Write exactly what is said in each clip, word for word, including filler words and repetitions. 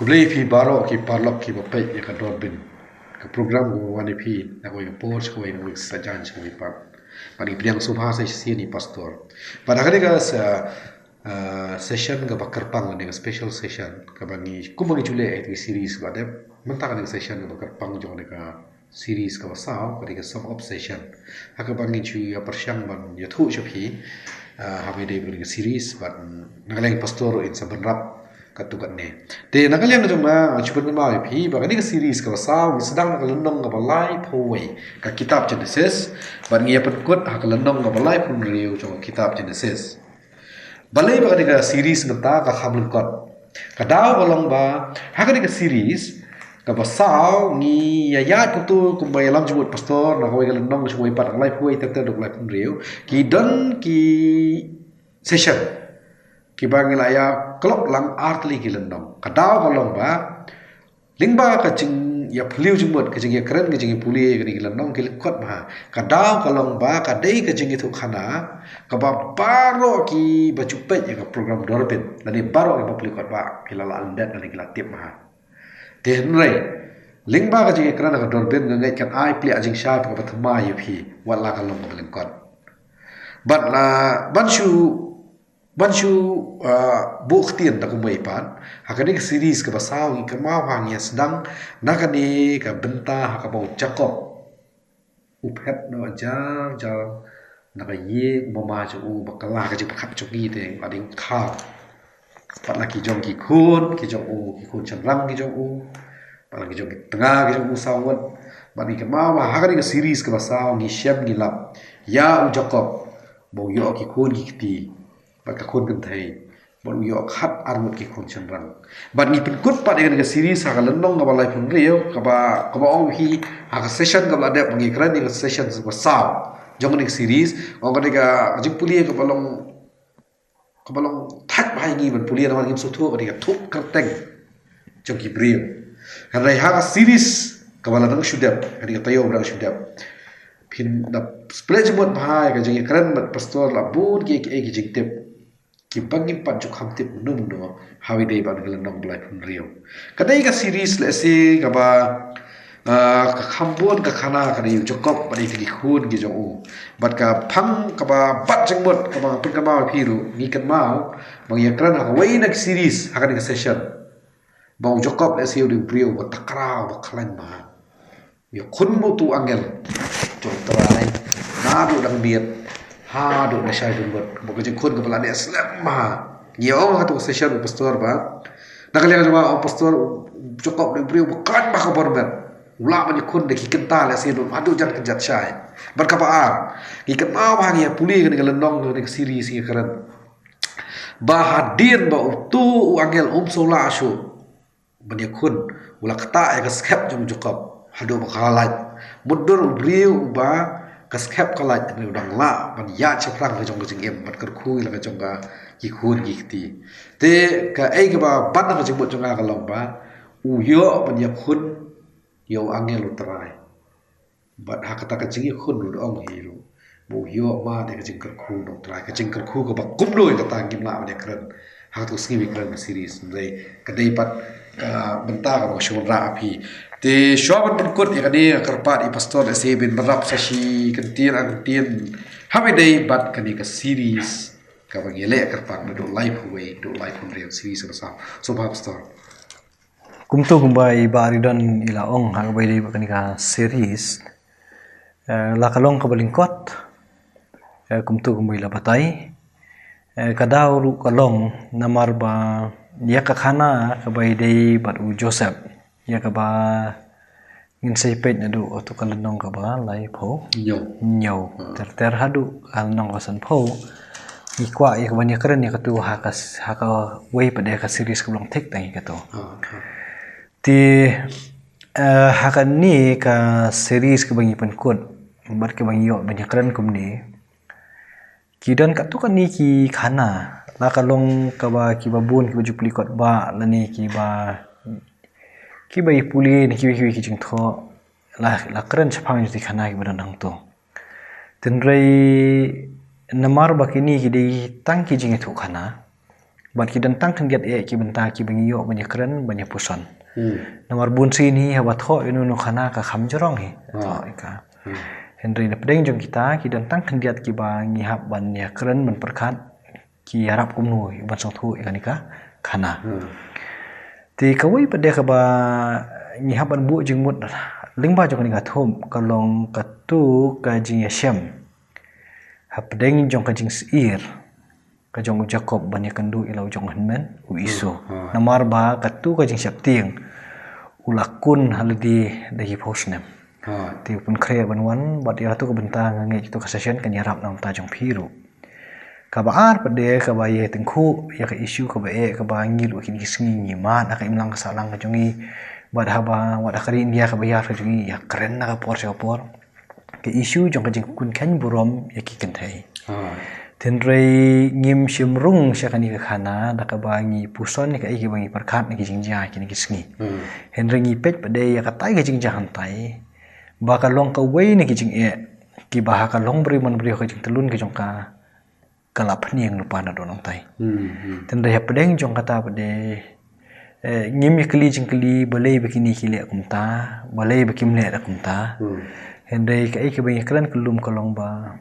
Khublei phi baroh ki paralok kiba peit ïa ka Durbin, ka program kaba wan ïa phi na kawei ka por sha kawei, na kawei ka sajan sha kawei pat. Bad ngi pdiang sngewbha sa shisien ïa i pastor. Bad ha kane ka sa, ah, session kaba kyrpang, kane ka special session kaba ngi, kumba ngi ju leh ïa ka series ba dep, mynta kane ka session kaba kyrpang jong kane ka series kaba saw, ka dei ka sum up session ha kaba ngi ju ïa pyrshang ban ïathuh sha phi, ah, ha ba dei ba ka series, bad na ka liang pastor ruh in sa bynrap katto katne. Te na ka liang jong nga, nga shu pynkynmaw ïa phi ba kane ka series kaba saw ngi sdang na ka lynnong kaba laiphew wei ka kitab Genesis, bad ngi ïa pynkut ha ka lynnong kaba laiphew hynriew jong ka kitab Genesis. Balei ba kane ka series mynta ka kham lyngkot? Ka daw ka long ba ha kane ka series kaba saw ngi ïa ïaid kumto, kumba ïalam jingmut pastor, na kawei ka lynnong sha kawei pat, laiphew wei ter ter haduh laiphew hynriew, ki don ki session kiba ngi la ïa klop lang ar tylli ki lynnong. Ka daw ka long ba lyngba ka jingïaphylliew jingmut, ka jingïakren, ka jingïapule, kane ki lynnong ki lyngkot bha. Ka daw ka long ba ka dei ka jingïathuhkhana kaba baroh kiba ju peit ïa ka program Durbin lane baroh kiba plie kot ba ki la lah lyndet lane ki la tip bha. Te hynrei lyngba ka jingïakren ha ka Durbin, nga ngeit kan ai pliah jingshai kaba thymmai ïa phi, wat la ka long kaba lyngkot. Bad la, ban shu, ban shu, ah, buh ktien da kumwei pat, ha kane ka series kaba saw ngi kynmaw ba ngi ïa sdang na kane ka bynta ha kaba u Jakob u phet noh jar jar na ka ïing u mama jong u, ba kylla ka jingpyrkhat jong ngi te, ba dei u khaw. Bad la ki jong ki khun ki jong u, ki khun shynrang ki jong u, bad la ki jong ki tnga ki jong u saw ngut. Bad ngi kynmaw ba ha kane ka series kaba saw ngi shem ngi lap ïa u Jakob ba u ïoh ki khun ki kti, bad ka khun kynthei, bad u ïoh khat ar ngut ki khun shynrang. Bad ngi pynkut pat ïa kane ka series ha ka lynnong kaba laiphew hynriew, kaba, kaba ong hi ha ka session kaba la dep, ngi kren ïa ka session kaba saw jong kane ka series, ong kane ka jingpule kaba long, kaba long thait bha ïa ngi ban pule, namar ngim sngewthuh, kane ka thuh kyrteng jong ki briew. Hynrei ha ka series kaba la dang shu dep, kane ka taïew ba dang shu dep, phin da plie jingmut bha ïa ka jingïakren bad pastor, la bun ki, ki, ki jingtip kiba ngim pat ju kham tip mynno mynno ha ba dei ba ka lynnong ba laiphew hynriew. Ka dei ka series lehse kaba, ah, ka kham bun ka khana, ka dei u Jakob bad ïa ki khun ki jong u. Bad ka phang kaba bat jingmut kaba nga pynkynmaw ïa phi ruh, ngi kynmaw ba ngi ïakren ha kawei na ka series ha kane ka session ba u Jakob lehse u dei u briew ba takra, ba khlaiñ bha. Ïakhun bad uto u angel jong U Trai naduh dang miet haduh la shai dynmut, bad ka jingkhun kaba la neh slem bha. Ngi ong ha kato ka session, u pastor ba, na ka liang jong nga, ong pastor, u Jakob u dei u briew ba khlaiñ bha, ka bor met. U lah ban ïakhun da ki kynta lehse haduh jan kynjat shai. Bad kaba ar, ngi kynmaw ba ngi ïa pule kane ka lynnong, kane ka series ngi kren ba hadien ba uto u angel um shu lah shuh ban ïakhun, u la ktah ïa ka skep jong u Jakob haduh ba ka la lait. Mutdur u briew uba ka skep ka lait, u dang lah ban ïaid shaphrang ka jong ka jingim bad kyrkhu ïa la ka jong ka, ki khun ki kti. Te kaei kaba ban ha ka jingmut jong nga ka long ba u ïoh ban ïakhun ïa u angel U Trai. Bad ha kata ka jingïakhun ruh da ong hi ruh ba u ïoh mad ïa ka jingkyrkhu na U Trai, ka jingkyrkhu kaba kumno ïa kata ngim lah ban ïakren ha kato ka sngi ba ngi kren ka series. Hynrei ka dei pat ka bynta kaba nga shu wanrah ha phi. Te shuwa ban pynkut ïa kane, nga kyrpad ïa i pastor lehse ban bynrap sa shi kyntien ar kyntien ha ba dei bad kane ka series kaba ngi leh kyrpang naduh laiphew wei haduh laiphew hynriew, series kaba saw. Sngewbha pastor. Kumto kumba i Bah Aridon i la ong ha kaba ïadei bad kane ka series, eh, la ka long kaba lyngkot, eh, kumto kumba i la batai, eh, ka daw ruh ka long namar ba ïa ka khana kaba ïadei bad u Joseph, ïa kaba ngin sa ïa peit naduh kato ka lynnong kaba laiphew hynñiew. Hynñiew. Ha. Ter ter haduh ka lynnong kaba sanphew. Ngi kwah ïa kaban ïakren ïa kato ha ka s-, ha kawei pat de ka series kaba long thik tang ïa kato. Ha, ha. Te, eh, ha kane ka series kaba ngi pynkut bad kaba ngi ïoh ban ïakren kumne, ki don katto katne ki khana, la ka long kaba, kiba bun kiba ju plie kot ba lane kiba, kiba ïa pule na kiwei kiwei ki jingthoh, la, la kren shaphang jong ki khana kiba don hangto. Hynrei namar ba kine ki dei tang ki jingïathuhkhana, Bad ki don tang khyndiat eh ki bynta kiba ngi ïoh ban ïakren ban ïapuson. Hmm. Namar bun sien hi haba thoh ïa uno uno u khana ka kham jrong hi. Ah. Thoh ïa ka. Hmm. Hynrei na pdeng jong kita ki don tang khyndiat kiba ngi hap ban ïakren ban pyrkhat ki ïarap kumno ïa ban sngewthuh ïa kane ka khana. Hmm. Te kawei pat de kaba ngi hap ban buh jingmut lyngba jong kane ka thup ka long katu ka jingïashem hapdeng jong ka jingsyier ka jong u Jakob ban ïakynduh ïa la u jong u hynmen u Esau. Hmm. Namar ba katu ka jingsheptieng u la kun ha lade da ki phew snem. Ha. Te u pynkhreh ban wan bad ïa katu ka bynta nga ngeit katu ka session kan ïarap na ka bynta jong phi ruh. Kaba ar pat de kaba ïatyngkhuh ïa ka issue kaba eh kaba ngi ruh kine ki sngi ngi mad ha ka imlang ka sahlang ka jong ngi. Bad haba wat ha ka ri India kaba ïar ka jong ngi ïakren na ka por sha ka por. Ka issue jong ka jingkynkheiñ burom ïa ki kynthei. Ha. Hynrei ngim shym rung sha kane ka khana da kaba ngi puson ïa kaei kaba ngi pyrkhat na ki jingjia kine ki sngi. Hmm. Hynrei ngi peit pat de ïa katai ka jingjia hangtai ba ka long kawei na ki jingeh kiba ha ka long briew man briew ka jingtlun ka jong ka ka la pynïeng lypa naduh nangtai. Hmm, hmm. Hynrei hapdeng jong kata pat de, eh, ngim ïakylli jingkylli balei ba kine ki leh kumta, balei ba kim leh da kumta. Hmm. Hynrei kaei kaba ngi kren kyllum ka long ba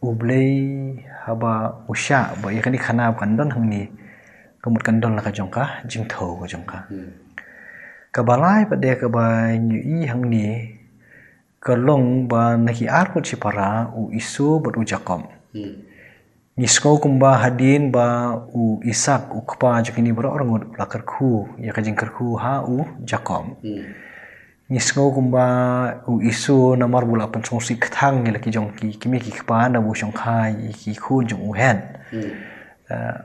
U Blei haba u shah ba ïa kane ka khana ba kan don hangne ka mut kan don la ka jong ka jingthew ka jong ka. Hmm. Kaba lai pat de kaba ngi ïohi hangne ka long ba na ki ar ngut shipara u Esau bad u Jakob. Hmm. Ngi sngew kumba hadien ba u Isaak u kpa jong kine baroh arngut u la kyrkhu ïa ka jingkyrkhu ha u Jakob. Hmm. Ngi sngew kumba u Esau namar ba u la pynsngewsih kthang ïa la ki jong ki kmie ki kpa naba u shongkha ïa ki khun jong u Heth. Hmm. Eh,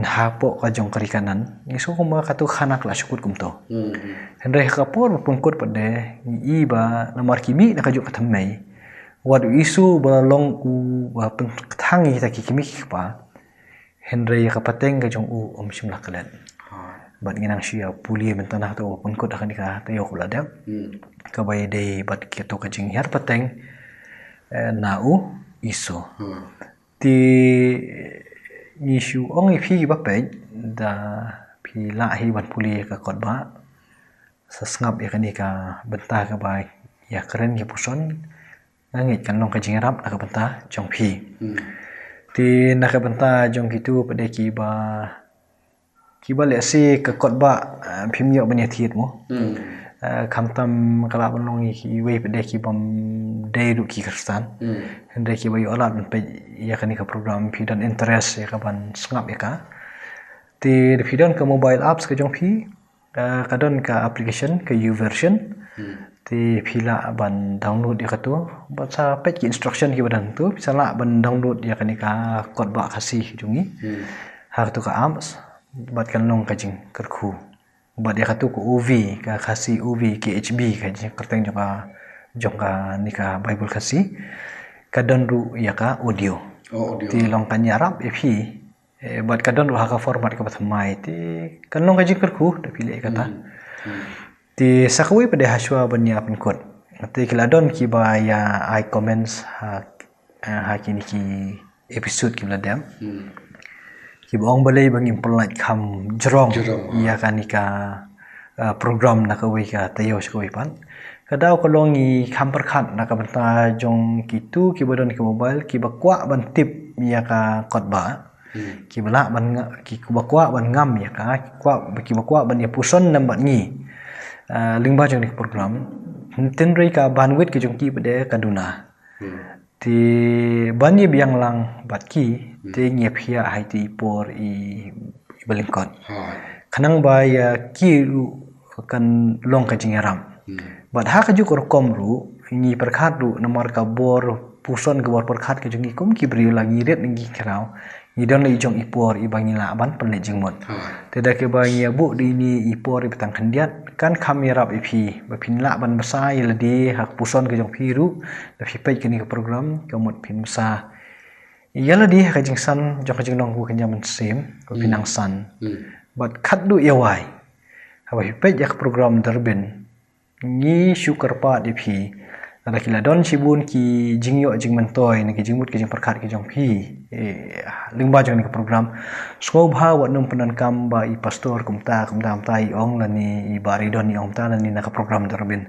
hapoh ka jong ka ri Kanaan. Ngi sngew kumba katu ka khana ka la shu kut kumto. Hmm, hmm. Hynrei ha ka por ba pynkut pat de ngi i ba namar ki mih na kajuh ka thymmei. Wat u Esau ba la long uba pynkthang ïa kita ki kmie ki kpa. Hynrei ïa ka pateng ka jong u um shym la klet. Ha. Bad ngi nang shu ïa pule mynta na katu ba pynkut ha kane ka taïew kaba la dep. Hmm. Kaba ïadei bad katu ka jinghiar pateng, eh, na u Esau. Hmm. Te ngi shu ong ïa phi kiba peit da phi lah hi ban pule ïa ka kot ba sa sngap ïa kane ka bynta kaba ïakren ïapuson. Nga ngeit kan long ka jingïarap na ka bynta jong phi. Hmm. Te na ka bynta jong kitu pat de kiba, kiba lehse ka kot ba, ah, phim ïoh ban ïathied mo. Hmm. Ah, khamtam ka lah ban long ïa kiwei pat de kibym dei ruh ki Khristan. Hmm. Hynrei kiba ïoh lad ban peit ïa kane ka program phi don interest ïa ka ban sngap ïa ka. Te da phi don ka mobile apps ka jong phi, ah, ka don ka application ka YouVersion. Hmm. Te phi lah ban download ïa katu bad sa peit ki instruction kiba don tu, phi sa lah ban download ïa kane ka kot ba Khasi ka jong ngi. Hmm. Ha katu ka apps bad kan long ka jingkyrkhu. Bad ïa katu ka O V, ka Khasi O V, K H B, ka jingkyrteng jong ka, jong kane ka Bible Khasi. Ka don ruh ïa ka audio. Oh, audio. Te long kan ïarap ïa phi. Eh, bad ka don ruh ha ka format kaba thymmai. Te kan long ka jingkyrkhu da phi leh kata. Hmm. Hmm. Te sa kawei pat de hashwa ban ïa pynkut. Te ki la don kiba ïa ai comments ha, eh, ha kine ki episode kiba la dep. Hmm. Kiba ong balei ba ngim pynlait kham jrong. Jrong, ah. Ïa kane ka, eh, program na kawei ka taïew sha kawei pat. Ka daw ka long ngi kham pyrkhat na ka bynta jong kitu kiba don ki mobile kiba kwah ban tip ïa ka kot ba. Hmm. Kiba lah ban nga-, ki, kiba kwah ban ngam ïa ka, ki kwah, kiba kwah ban ïapuson lem bad ngi. Ah, lyngba jong kane ka program. Hynrei ka bandwidth ka jong ki pat de ka duna. Hmm. Te ban ïa biang lang bad ki, hmm, te ngi ïa phiah ha ite i por i, iba lyngkot. Ha. Khnang ba ïa ki ruh kan long ka jingïarap. Hmm. Bad ha kajuh ka rukom ruh, ngi pyrkhat ruh namar ka bor puson ka bor pyrkhat ka jong ngi kum ki briew la ngi rit ngi khraw. Ngi don la i jong i por iba ngi lah ban pynleit jingmut. Ha. Te da kaba ngi ïa buh da ine i por iba tang khyndiat, kan kham ïarap ïa phi, ba phin lah ban bsa ïa lade ha ka puson ka jong phi ruh, da phi peit kane ka program, ka mut phin bsa ïa lade ha ka jingsan jong ka jinglong kaba kynja mynsiem, ba phin, hmm, nang san. Hmm. Bad khatduh ïa wai, haba phi peit ïa ka program Durbin, ngi shu kyrpad ïa phi, Lada ki la don shibun ki jingïoh jingmyntoi na ki jingmut ki jingpyrkhat ki jong phi, eh, lyngba jong kane ka program, sngewbha wat nym pyndonkam ba i pastor kumta kumta kumta i ong lane i Bah Ridon i ong kumta lane na ka program Durbin.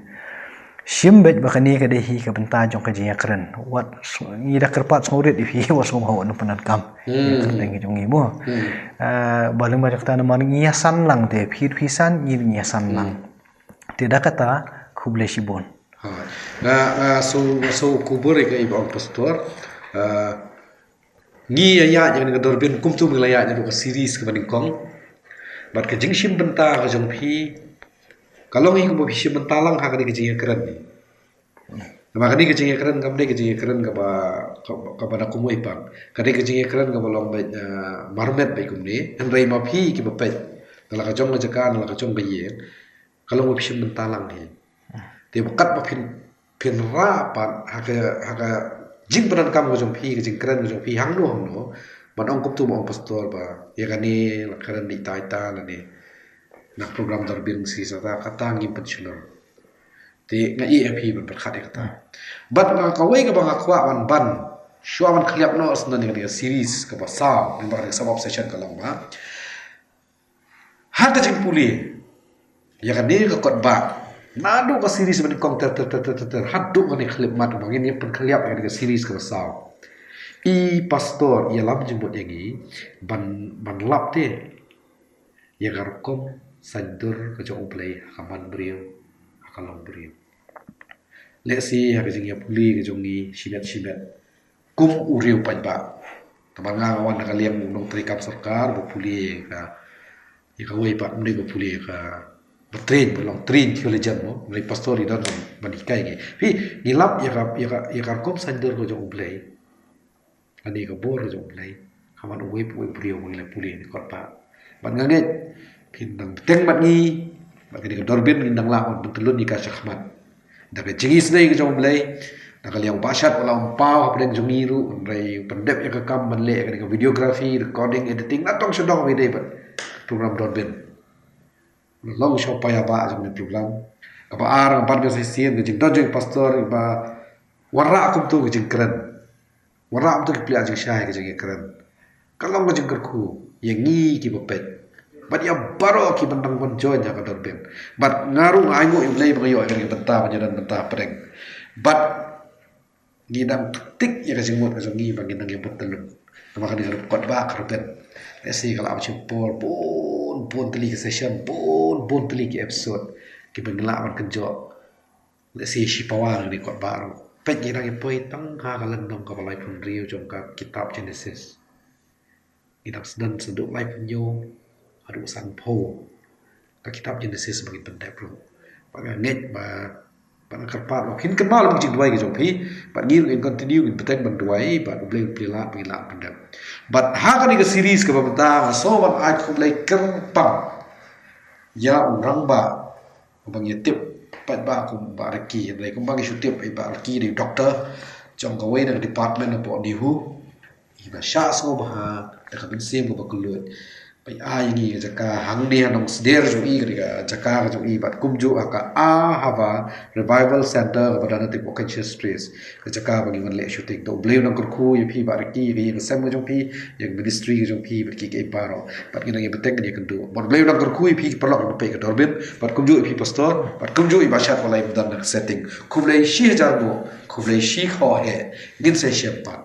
Shim beit ba kane ka dei hi ka bynta jong ka jingïakren. Wat s-, ngi da kyrpad sngewrit ïa phi, wat sngewbha wat nym pyndonkam. Hmm. Ïakren ki jong ngi mo. Hmm. Ah, ba lyngba jong kata namar ngi ïasan lang te, phi phi san, ngi ngi ïasan lang. Hmm. Te da kata, khublei shibun. Ha. Nga, nga shu, nga shu kubur ïa ka i Bah Ong Pastor. Ah, ngi ïa ïa ïa ka Durbin kumtu ngi la ïa ïa ka series kaba nyngkong. Bad ka jingshim bynta ka jong phi ka long hi kumba phi shim bynta lang ha kane ka jingïakren. Namar kane ka jingïakren kam dei ka jingïakren kaba, kaba, kaba da kumwei pat. Ka dei ka jingïakren kaba long beit, ah, marmet beit kumne. Hynrei ma phi kiba peit na la ka jong ka jaka, na la ka jong ka ïing, ka long ba phi shim bynta lang hi. Te ba katba phin, phin rah pat ha ka, ha ka jingpyndonkam ka jong phi, ka jingkren ka jong phi hangno hangno, ban ong kumtu ba ong pastor ba ïa kane la kren dei tai ta lane na program Durbin si sa ta kata ngim pynshlur. Te nga ïa phi ban pyrkhat ïa kata. Bad nga kawei kaba nga kwah ban ban shuwa ban khliap noh shen ïa kane ka series kaba saw, lyngba kane ka sub session ka long ba ha ka jingpule ïa kane ka kot ba naduh ka series ba nyngkong ter ter ter ter ter ter haduh kane ka khyllipmat ba ngin ïa pynkhliap ïa kane ka series kaba saw. I pastor ïalam jingmut ïa ngi ban, ban lap te ïa ka rukom saiñdur ka jong U Blei ha ka man briew, ha ka long briew. Lehse ha ka jingïapule ka jong ngi shimet shimet kum u riew paidbah. Namar nga nga wan na ka liang u nongtrei kam sorkar ba pule ïa ka, ïa kawei pat, ym dei ba pule ïa ka, ba train, ba long train theologian mo, ym dei pastor i don ban hikai ngi. Phi, ngi lap ïa ka, ïa ka, ïa ka rukom saiñdur ka jong U Blei. Kane ka bor ka jong U Blei. Ka man uwei pa uwei u briew ba ngi la pule ne kot ba. Bad nga ngeit phin dang bteng bad ngi. Bad kane ka Durbin ngin dang lah ban pyntylun ïa ka shakhmat. Da ka jingisynei ka jong U Blei. Da ka liang u Bah Shad u la ym paw hapdeng jong ngi ruh, hynrei u pyndep ïa ka kam ban leh ïa kane ka videography, recording, editing, na tang sha dong ba ïadei bad program Durbin. Long sha u paidbah jong kane ka program. Kaba ar, nga ban ïa sa shisien ka jingdon jong i pastor ba wanrah kumtu ka jingkren. Wanrah kumtu ki plie jingshai ka jingkren. Ka long ka jingkyrkhu ïa ngi kiba peit. Bad ïa baroh kiba dang ban join ïa ka Durbin. Bad nga ruh nga ainguh ïa U Blei ba nga ïoh ïa kane ka bynta ban ïadon bynta pdeng. Bad ngi dang tik ïa ka jingmut ka jong ngi ba ngin dang ïa bud tylli. Namar kane ka kot ba ka Durbin. Lehse ka la ap shim por bun bun tylli ki session, bun bun tylli ki episode kiba ngi lah ban kynjoh. Lehse shi pawa ngi kot ba ruh. Peit ngi dang ïa poi tang ha ka lynnong kaba laiphew hynriew jong ka kitab Genesis. Ngi dang sdang sdang laiphew hynñiew haduh sanphew ka kitab Genesis ba ngin pyndep ruh. Bad nga ngeit ba, bad nga kyrpad ba phin kynmaw lem ka jingduwai ka jong phi, bad ngi ruh ngin continue ngin bteng ban duwai bad U Blei un plie lad ba ngin lah pyndep. Bad ha kane ka series kaba mynta nga sngew ban ai khublei kyrpang ïa u rangbah uba ngi tip pat ba kum Bah Ricky, hynrei kumba ngi shu tip i Bah Ricky dei u doctor jong kawei na ka department hapoh NEHU. I ba shah sngewbha da ka mynsiem kaba kylluid ba ai ïa ngi ka jaka hangne ha Nongsder jong i, ka dei ka jaka ka jong i bad kumjuh ha ka Ahava Revival Center kaba don ha Tip Conscious Street, ka jaka ba ngi wan leh shooting. To U Blei un nang kyrkhu ïa phi Bah Ricky, ïa ka sem ka jong phi, ïa ka ministry ka jong phi bad ki kiei baroh. Bad ngi nang ïa bteng ngi ïa kynduh. Bad U Blei un nang kyrkhu ïa phi ki paralok kiba peit ka Durbin, bad kumjuh ïa phi pastor, bad kumjuh ïa Bah Shad ba la ïa don ha ka setting. Khublei shi hajar nguh, khublei shi khublei heh. Ngin sa ïashem pat.